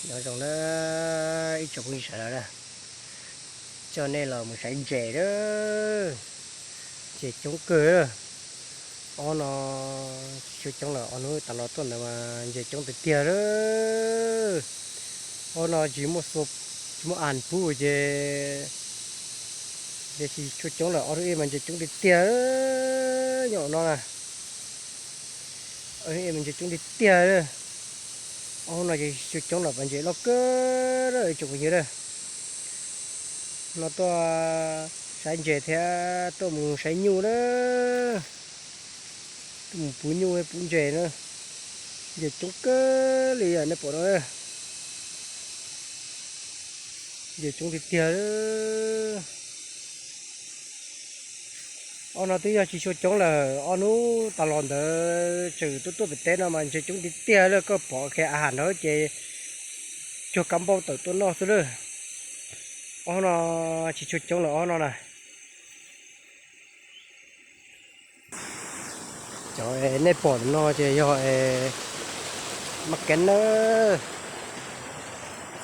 Nyob zoo na ib tsoom phooj ywg sawv daws na, coj nej los mus saib ntses lawm. Ntses coob kawg. Ob no tsis tshua coob lawm, ob hnub tas los tuaj ntawd mas ntses coob tiag tiag lawm. Ob no tsis muaj, tsis muaj an pub ces, ces tsis tshua coob lawm, ob hnub ib mas ntses coob tiag tiag. Nyob no na, ob hnub ib mas ntses coob tiag tiag. Ob hnub no ces tsis tshua coob lawm, pas ntses loj kawg lawm tsoom phooj ywg na. No tuaj saib ntses thiab tuaj mus saib nyuj na, tuaj mus puv nyuj puv ntses na. Ntses coob kawg li nej pom no, ntses coob tiag tiag. Ob no twb yog tsis tshua coob lawm, ob hnub tas los ntawd tseem tuaj tuaj pem teb no mas ntses coob tiag tiag lawm, koj pom kiag a has nrad ces cuag kab npauj tawm tuaj noj xwb lawm. Ob no tsis tshua coob lawm ob no na. Cov nej pom no ces yog maj keeb na,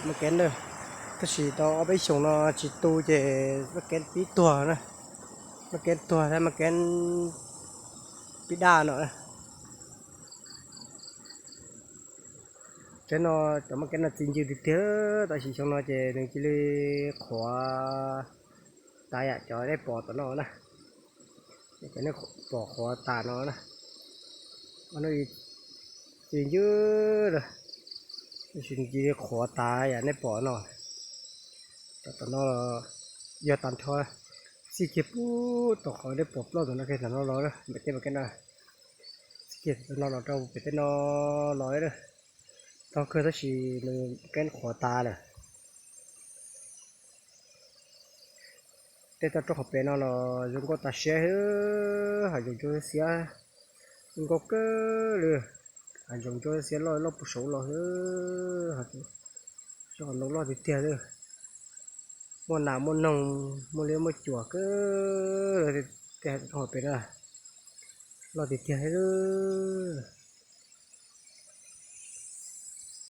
maj keeb na. Tab sis tau ob peb xyoos no tsis tu ces maj keeb pib tuag na, maj keeb tuag thiab maj keeb pib daj no. Teb no cov maj keeb no txi ncw tiag tiag, tab sis xyoo no ces nws cia li qhuav tas yam cov nej pom tom no na. Cov nej pom qhuav tas no na, txi ncw lawm, tab sis nws cia li qhuav tas yam nej pom no. Cov tom no yog tag nrho, txij kiag puag tom qhov nej pom plaub tom no kiag tom no los, pem tej maj keeb no, txij kiag tom no los rau pem tej no los. Tau kawg tab sis nws keeb qhuav tas lawm. Tej toj roob hauv pes no los zoo nkauj tas siab, hav zoov ntsuab xiab zoo nkauj kawg li, hav zoov ntsuab xiab loj loj puag saud los, qhov no loj tiag tiag li. Muaj nas muaj noog, muaj liab muaj cuam kawg, tej hav zoov hauv pes na, loj tiag tiag li.